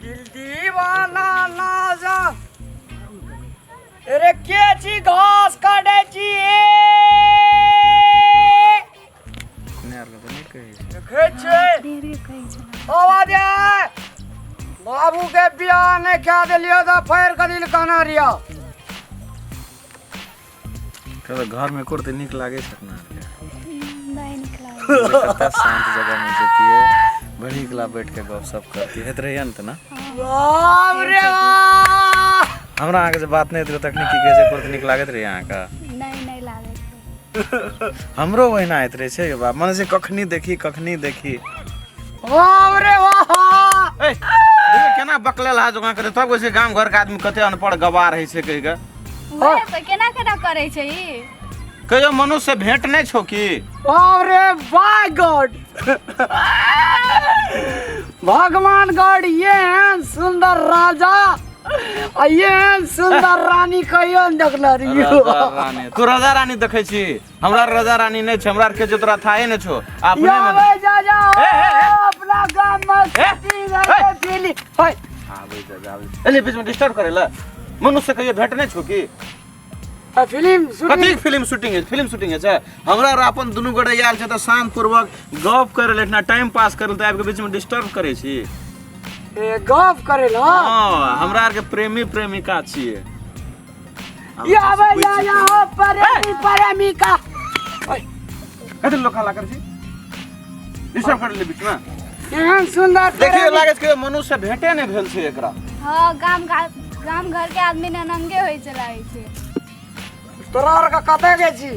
दिल दीवाना ना जा अरे के छी घास काटे छी अपने आर के तऽ नहि कहै छै। देखै छियै ढेरे कहै छलै। आवाज आय बाबू के बियाह नहि कए देलियो तऽ फाड़ि कऽ दिल कहने रहियो। तऽ घरमे एको रत्ती नीक लागै छै अपना आरके? नहि नीक लागै। कते शान्त जगहमे जैतियै, बड़ी गला बैठ के गप सप करतियै, होइत रहैया ने तऽ ने? बाप रे बाप। हमरा अहाँके जे बात नहि होइत रहै तखनी की कहै छै, एको रत्ती नीक लागैत रहै अहाँके? नहि, नहि लागैत रहै। हमरो ओहिना होइत रहै छै बाप, मने से कखनी देखी कखनी देखी। बाप रे बाप। ए, देखियौ केना बकलेल हा जोगाँ करे तब कहै छै गाम घरके आदमी कते अनपढ़ गवार होइ छै कहि कऽ। वएह तऽ केना केना करै छै ई? कहियो मनुष्य से भेंट नहि छौ की? बाप रे बाय गॉड, भगवान गॉड, ये एहन सुंदर राजा आ ये एहन सुंदर रानी कहियो ने देखले रहियो। राजा रानी, तू राजा रानी देखै छी? हमरा राजा रानी नहि छै, हमरा आरके जे तोरा थाहे नहि छौ अपने या मे। वे जा जा। ए, ए, ए। अपना गाम में ए, शूटिंग है फिल्म है। आबै जा, आबै एले बीच में डिस्टर्ब करे ला। मनुष्य कहियो भेंट नहि छौ की? आ फिल्म कथी शूटिंग? फिल्म शूटिंग है, फिल्म शूटिंग है छै। हमरा आर अपन दुनू गोटे आयल छै तऽ शांत पूर्वक गप करे ले, इतना टाइम पास करे ले, तऽ आबि के बीच में डिस्टर्ब करे छी। ए, गप करे ला? हाँ, हमरा आर के प्रेमी प्रेमिका छियै। या आबै या या हो प्रेमी प्रेमिका। ओए, कथी लोग हल्ला करै छी? डिस्टर्ब करे ले बीच में। एहन सुंदर देखियो प्रेमी। लागै छै कि मनुष्य भेंटे नहि भेल छै एकरा। हँ, गाम गाम घर के आदमी ने नंगे होइ छै लागै छै। तोरा आर के कतऽ के छी?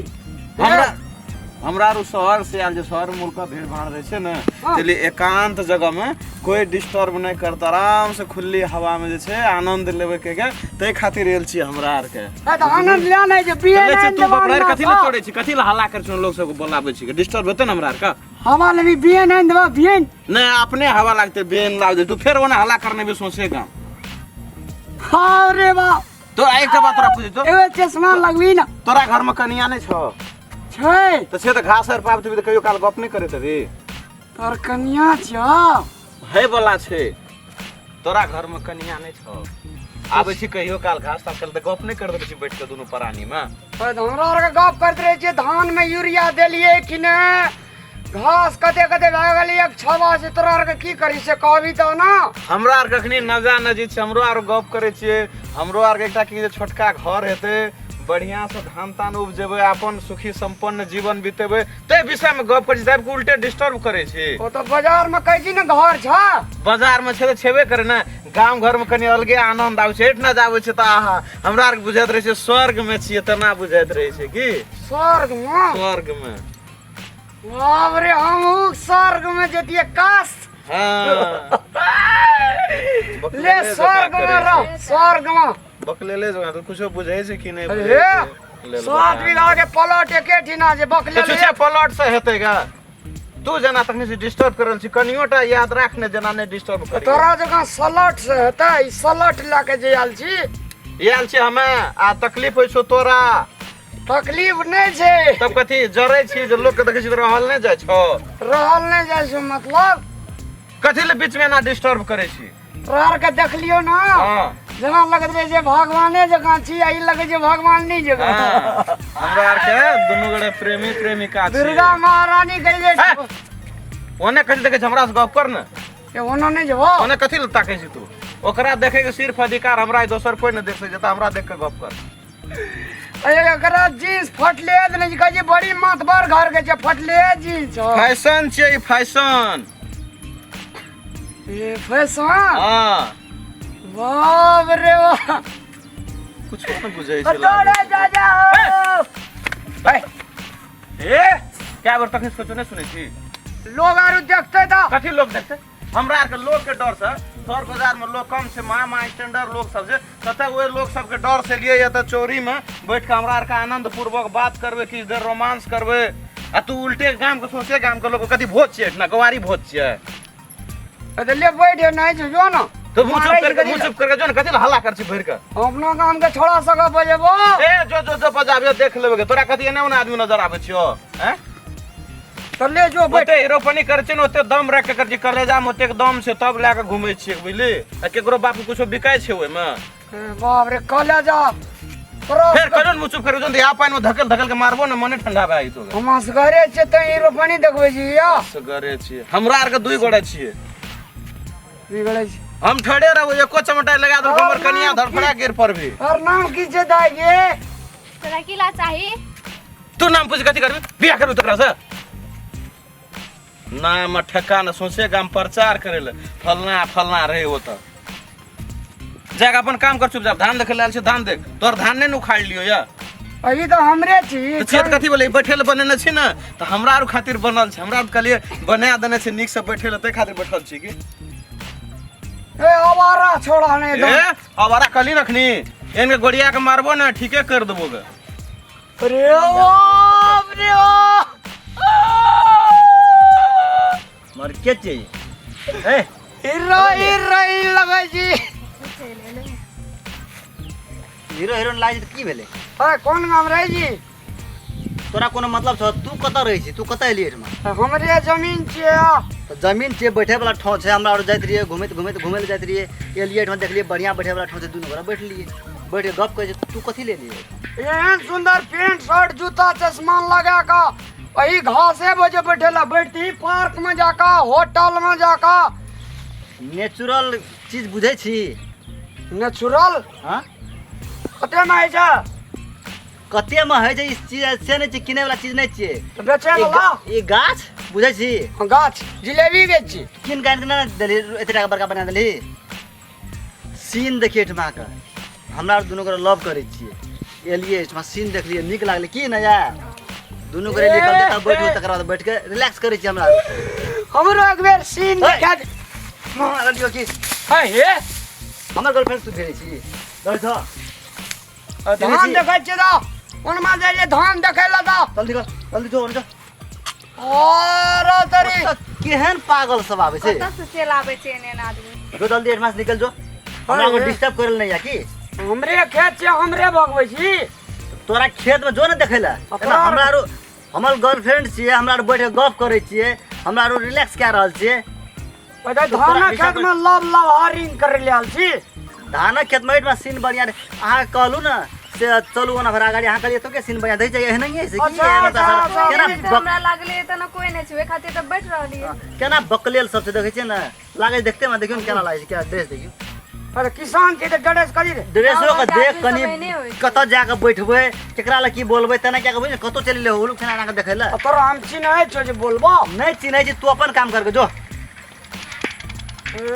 हमरा आर शहर से आयल छै, शहर मुल्क भीड़ भाड़ रहै छै ने, चलिए एकांत जगह में कोई डिस्टर्ब नहि करत, आराम से खुली हवा में जे छै आनंद लेबै के के ताहि खातिर आयल छियै हमरा आर के। ए, तऽ आनंद ले नहि जे बिये चलै नहि छै तू बपरार कथी लए देबा। तोड़ै छी, कथी लए हल्ला करै छी, लोक सबके बोलाबै छी, डिस्टर्ब हेतै ने हमरा आर के। हवा लेबी बिये नहि देबा बिये। नहि, अपने हवा लागतै बेन लाग तू फेर ओना हल्ला करने भी सोचे गाम। हाँ रे बाप। तोरा एकटा बात तोरा पूछै छौ। एगो चश्मा लगबी ना। तोरा घर में कनिया नहि छौ? छै। तऽ से तऽ घास आर पाबि देबी तऽ कहियो काल गप नहि करैत हेबी। तोर कनिया छौ? है वाला छै। तोरा घर में कनिया नहि छौ, आबै छी कहियो काल घास तास तऽ गप नहि करैत रहै छी बैठ कऽ दुनू प्राणी में? तऽ हमरा आरके गप करैत रहै छियै, धान में यूरिया देलियै कि नहि, घास कते कते भए गेलै, एक छवा से तोरा आरके की करी से कहबी तऽ ना। हमरा आर कखनी नजा नजी छै, हमरो आर गप करै छियै। हमरो आरके एकटा की जे छोटका घर हेतै, बढ़िआँ से धान तान उपजेबै, अपन सुखी संपन्न जीवन बितेबै, ताहि विषयमे गप करै छी, तब उल्टे डिस्टर्ब करै छी। ओ तऽ बाजारमे कहै छी ने घर छ। बाजारमे छै तऽ छेबे करै ने, गाम घरमे कनि अलगे आनंद आबै छै। एहिठिना जे आबै छै तऽ आहा, हमरा आरके बुझाइत रहै छै स्वर्गमे छियै, तेना बुझाइत रहै छै की स्वर्गमे। स्वर्गमे। बाप रे, हमहूँ स्वर्ग में जतियै काश। हाँ। ले स्वर्ग में रह, स्वर्ग में। बकलेले जगह तो कुछो बुझै छै कि नहि अरे, बुझै छै? लेल 7 बता। बीघा के प्लॉट एके ठिना जे बकलेले। तऽ छुछे प्लॉट से हेतै गा? तू जेना तखनी से डिस्टर्ब करल छी, कनियो टा याद राख ने जेना नहि डिस्टर्ब करी। तोरा जकाँ सलट से हेतै? ई सलट लए के जे आयल छी। आयल छी हमे आ तकलीफ होइ छौ तोरा? तकलीफ नहि छै। तब कथी जरै छी जे लोक के देखै छी तऽ रहल नहि जाइ छौ? रहल नहि जाइ छौ मतलब? कथी ले बीच में एना डिस्टर्ब करै छी? तोरा आरके देखलियौ ने, हाँ। जेना लगैत रहै छै भगवाने जकाँ छी, आ ई लगै छै भगवान नहि जकाँ। हाँ। हमरा आरके दुनू गोटे प्रेमी प्रेमिका छी। दुर्गा महारानी कहै छै। हे! ओने कथी देखै छी? हमरा से गप कर ने। ए, ओना नहि जेबो। ओने कथी ले ताकै छी तू? ओकरा देखै के सिर्फ अधिकार हमरा है, दोसर कोई नहि देख सकै छै, तऽ हमरा देख के गप कर। अरे, एकरा जींस फटले नहि छै, कहै छै बड़ी मातबर घर के छै, फटले जींस छौ। फैशन छियै ई, फैशन। ए, फैशन? हाँ। बाप रे बाप। कुछ नहि बुझै छै। तोरे जा जा। भाई, ए, क्या बेर तखनी सोचो नहि सुनै छी? लोग आरू देखते तऽ। कथी लोग देखते? हमरा आरके लोग के डर से शहर बाजार में लोग कम छै, मामा स्टैंडर्ड लोग सब छै, तते ओहि लोग सबके डर से लिए या तऽ चोरी में बैठ के हमरा आरके आनंद पूर्वक बात करबै, किछु देर रोमांस करबै, आ तू उल्टे गाम के सोचे गाम के लोग कथी भोज छियै एहिठिना? गवारी भोज छियै? तऽ ले बैठ नहि छै, जो ने। तो मुँह चुप मारै करके छै। मुँह चुप करके जो ने, कथी लए हल्ला कर छी भरि के? अपना गाम के छोड़ा सके बजेबो? ए, जो जो जो बजाबियो, देख लेबै के। तोरा कथी एने ओने आदमी नजर आबै छियो? हैं? तऽ ले जो बैठ। ओते रोपनी करै छियै ने, ओते दम राखि के करै छियै, कलेजा मे ओतेक दम छै तब लए कऽ घुमै छियै, बुझली? आ केकरो बाप के कुछो बिकाइ छै ओहिमे? ए, बाप रे, कलेजा तोरा। फेर कहियो ने मुँह चुप करू, जौन पानि मे धकेल धकेल के मारबो ने, मने ठंडा भए जेतौ। हम असगरे छियै तैं ई रोपनी देखबै छी या? असगरे छियै, हमरा आरके दुई गोटे छियै। बिगड़ै छी। हम ठड़े रहबो, एको चमटा लगा देलको हमर कनिया धड़फड़ा गिर पड़बी। और नाम की छै दाइ गे? तोरा की ला चाही? तू नाम पूछ कथी करबी? बियाह करबी तोरा से? नाम ठेका न सोचे गाम प्रचार करे ले फलना फलना रहे ओतऽ जाके अपन काम कर, चुपचाप धान देखे लायल छै, धान देख। तोहर धान नहि ने उखाड़ लियो या? अभी तऽ हमरे छी। तऽ छियै तऽ कथी बोले, बैठे लए बनेने छी ने, तऽ हमरा आर खातिर बनल छै। हमरा आर कहलियै बना देने छै नीक से बैठे लए, ताहि खातिर बैठल छी की। ए आवारा छोड़ा नहीं दो। ए आवारा कहली रखनी एनके गोड़िया के मारबो ने, ठीके कर देबो गे। अरे बाप रे बाप। मर के चाहिए ए? हीरो हीरोइन लगै छी। हीरो हीरोइन लागि तऽ की भेलै? अरे कोन गाम रहै छी? तोरा कोनो मतलब छौ? तू कतऽ रहै छी? तू कतऽ एलियै एहिठमा? हमरे जमीन छियै। तऽ जमीन छियै, बैठे वाला ठाँव छै। हमरा आर जाइत रहियै घुमैत घुमैत, घुमै लए जाइत रहियै, एलियै एहिठमा, देखलियै बढ़िआँ बैठे वाला ठाँव छै, दुनू गोरा बैठलियै, बैठ कऽ गप करै छै। तू कथी ले एलियै? एहन सुंदर पेंट शर्ट जूता चश्मा लगा कऽ एही घासे बजे बैठे ला बैठती पार्क में जाकर होटल में जाकर। नेचुरल चीज बुझै छी? नेचुरल? हाँ। कते में होइ छै? कतेमे होइ छै ई चीज से नहि छै, किनै वाला चीज नहि छियै। तऽ बेचै ई वाला? ई गाछ बुझै छी? गाछ जिलेबी बेच छी। कीन कऽ आनि कऽ नहि देलही, एते टाका बड़का बना देलही। सीन देखियै एहिठमा के, हमरा आर दुनू गोरा लव करै छियै। एलियै एहिठमा, सीन देखलियै, नीक लागलै की नया। दुनू गोरे एलियै, कहलकै तब बैठू, तकर बाद बैठ के रिलैक्स करै छियै हमरा आर। हमरो एक बेर सीन ओए। देखा दे। मुँह लगलियौ की? है हे। हमर गर्लफ्रेंड तू भेलै छी? डर छ? धान देखै छियै तऽ ओनमा जाइ छै धान देखै लए तऽ। जल्दी कर, जल्दी जो, जो। और तरी। ओतऽ केहन पागल सब आबै छै? कतऽ से चलि आबै छै एहन एहन आदमी? जो जल्दी एडवांस निकल जो, हमरा को डिस्टर्ब करल नहीं है की। हमरे खेत छै, हमरे भगबै छी। तोरा खेत में जो ने देखै ला। अपना एना हमरा आरो हमर गर्लफ्रेंड छियै, हमरा आरो बैठ के गप करै छियै, हमरा आरो रिलैक्स कए रहल छियै। ओतऽ तो तोरा धानक हिसाब खेत में लब लवहारिंग करै लए आयल छी। धानक खेत में एहिठमा सीन बढ़िया रहै। अहाँ कहलू ने से चलू ओना भर अगाडि, अहाँ कहलियै तो के सीन बढ़िया दै छै, एहनहिए छै की? अच्छा, एना तऽ अच्छा, सारा अच्छा, केना तऽ हमरा लागलै एतऽ ने कोइ नहि छै, ओहि खातिर तऽ बैठ रहलियै। केना बकलेल सब छै, देखै छियै ने? लागै छै देखते मे, देखियौ ने केना लागै छै, केना ड्रेस देखियौ। अरे किसान छै तऽ ड्रेस करी रे। ड्रेसो के गाँवक देख आदमी कनि सब एहने होइ छै। कतऽ जाके बैठबै, केकरा लए की बोलबै, तेना किया के कतौ चलि एलै हुलुक छना के देखै लए। आ तोरा हम चिन्है छौ जे बोलबो? नहि चिन्है छी, तू अपन काम करके जो। ए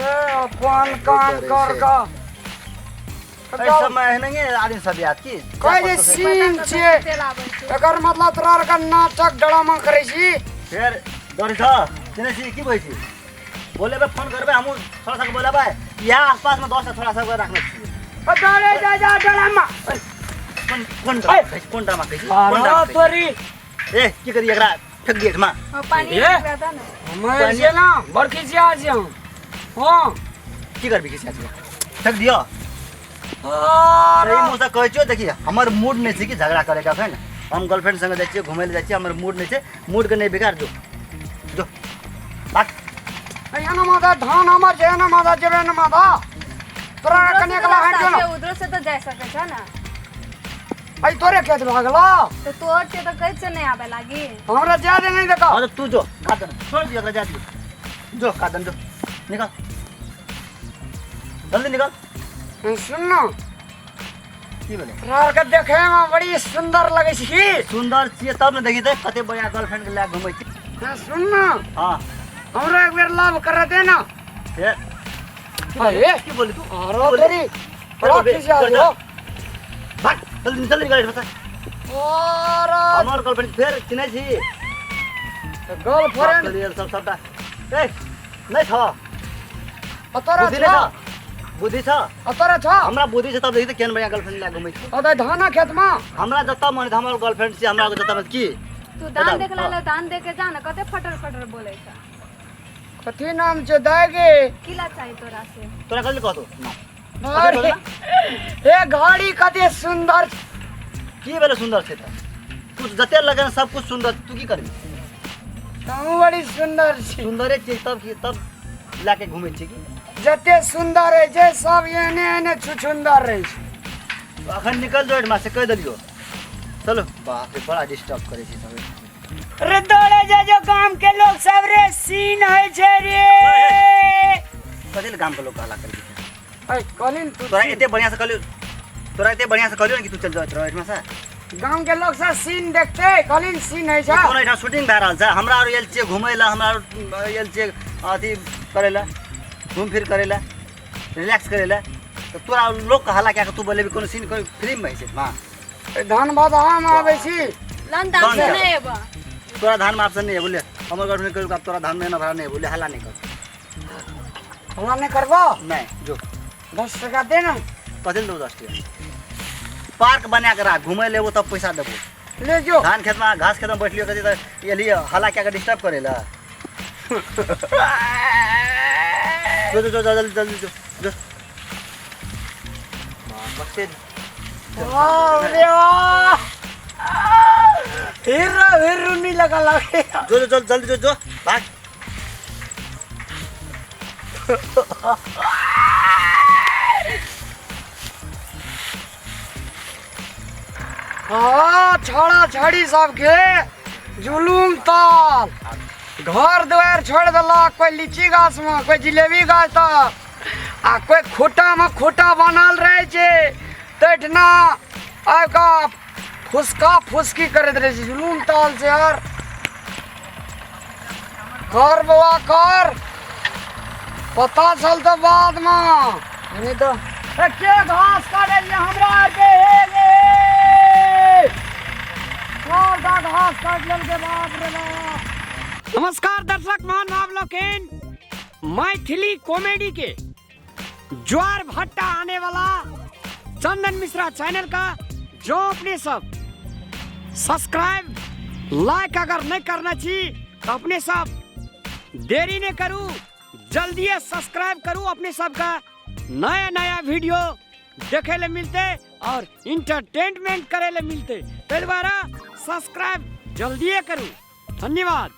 अपन काम कर कऽ एहि सबमे एहनहिए आदमी सब आयत की? कहै जे सीन छियै। चलि आबै छै। एकर मतलब तोरा आरके नाटक ड्रामा करै छी। फेर डर छ, चिन्है छी की बोलै छी? बोलेबै, फोन करबै, हमहूँ थोड़ा सा बोलेबै। इएह आसपासमे 10टा छोड़ा सबके राखने छियै। ओ डरे जा जा ड्रामा। कोन कोन ड्रामा कहै छी? कोन ड्रामा कहै छी? कोन अरे ड्रामा कहै तोरी। छी? ए की करी, एकरा फेक दियै एहिठमा? हाँ, पानी ए? निकला था ना। हमर जे ना बड़की छिया छी हम। हाँ। की करबी खिसिया छी? फेक दियौ। अरे सही मुँहसँ कहै छियौ, देखी हमर मूड नहि छै कि झगड़ा करैके। अखन हम गर्लफ्रेंड संगे जाइ छियै, घुमै लए जाइ छियै, हमर मूड नहि छै, मूडके नहि बिगाड़। जो जो, भाग। एना माथा धान हमर छै, एना माथा जेबे ना माथा तोरा उधरो से कने तऽ कला हट रास्ता जो छै, ना। उधरो से तऽ जा सकै छ ना। अई तोरे खेत भऽ गेलो? तऽ तोहर छै तऽ कहै छै नहि आबै लागी। हमरा जाय दे, नहीं देखो। हाँ तो तू जो काटन छोड़ दियो, एकरा जा दियो, जो काटन, जो निकल, जल्दी निकल। सुन ना। की भेलै? तोरा आरके देखे में बड़ी सुंदर लगै छै की? सुंदर छियै तब ने, देखी तऽ कते बढ़िया गर्लफ्रेंड के लए कऽ घुमै छी। हाँ, सुन ना। हाँ। हमरो एक बेर लव कर दे ना। फेर? अरे की बोली तू? अरे तोरी बड़ा बोली? खिसिया कर हो। भाग, जल्दी जल्दी निकल एहिठाम से। अरे हमर गर्लफ्रेंड फेर चिन्है छी? गर्लफ्रेंड बाप रे, सब सबटा ए नहि छ। तोरा बुद्धि नहि छ? छ? बुद्धि छ? तोरा छ? हमरा बुद्धि छै तब देखी तऽ केहन बढ़िया गर्लफ्रेंड लए घुमै छी। ओतऽ धाना खेत में हमरा जतऽ मन छै, हमर गर्लफ्रेंड छी, हमरा जतऽ मन की। तू धान बताउ, देखला हाँ। ला धान देखे जा ना, कते फटर फटर बोलै छ। कथी नाम छै दाइ गे? की ला चाही तोरा से? तोरा कथी कहतौ? अरे हे घड़ी कते सुंदर। की भेलै सुंदर छै तऽ? तू जते लगन सब कुछ सुंदर, तू की करबी? तहूँ बड़ी सुन्दर छी। सुन्दरे छियै तब की तब लए के घुमै छियै की? जते सुन्दर रहै छै सब एहने एहने छुछुन्दर रहै छै। अखन निकल जो एहिठमा से, कहि देलियौ। चलो, बाप रे, बड़ा डिस्टर्ब करै छै सब। रे दौड़े जा जो गाम के लोग सब रे, सीन होइ छै रे। कथी लए गाम के लोग कहला करै छै? ऐ कहली ने तू। तोरा एते बढ़िया से कहलियौ, तोरा एते बढ़िया से कहलियौ ने कि तू चल जाइत रह एहिठमा से। गाम के लोग सब सीन देखते, कहली ने सीन होइ छै। कोनो एहिठाम शूटिंग भए रहल छै? हमरा आर आयल छियै घुमै लए, हमरा आर आयल छियै अथी करै लए, घूम फिर करै लए, रिलैक्स करै लए, तऽ तोरा लोक के हल्ला कए कऽ तू बोलेबी कोनो सीन कोई फिल्म होइ छै एहिठमा? धनबाद हम आबै छी। लन दाम से धान नहीं एबा। तोरा धान में ऑप्शन नहीं है बोले, हमर घर में कहियो तोरा धान में ना भरा नहीं बोले, हल्ला नहीं कर। हल्ला नहीं करबो? नहीं, जो। 10 टका दे ना। कथी लए देबो 10 टका? पार्क बना के राख, घूमे लेबो तब पैसा देबो। ले जो। धान खेत में घास खेत में बैठलियो कथी तऽ एलियो हल्ला कए के डिस्टर्ब करे ला। जो जो जो जल्दी जल्दी जो जो। कते वाह रे वाह, हीरो हीरो नहीं लगा लगे। जो जो जल्दी जल्दी जो जो भाग। हाँ, छौड़ा छड़ी सबके जुलूम ताल घर दुआर छोड़ देलक, कोई लीची गाछ में, कोई जिलेबी गाछ तक, आ कोई खूटा में खूटा बनल रहे छै तहिठिना आबि कऽ फुसका फुसकी करैत रहै छै। जुलूम ताल छै यार। कर बौआ कर, पता चल तऽ बादमे, नहि तऽ ए, के घास काटै छै हमरा आरके? हे गे, सबटा घास काटि लेलकै, बाप रे बाप। नमस्कार दर्शक महानुभाव लोकिन, मैथिली कॉमेडी के ज्वार भट्टा आने वाला चंदन मिश्रा चैनल का जो अपने सब सब्सक्राइब लाइक अगर नहीं करना छी तो अपने सब देरी नहीं करू, जल्दी सब्सक्राइब करू। अपने सबका नया नया वीडियो देखे ले मिलते और इंटरटेनमेंट करे ले मिलते, ताहि द्वारा सब्सक्राइब जल्दी करू। धन्यवाद।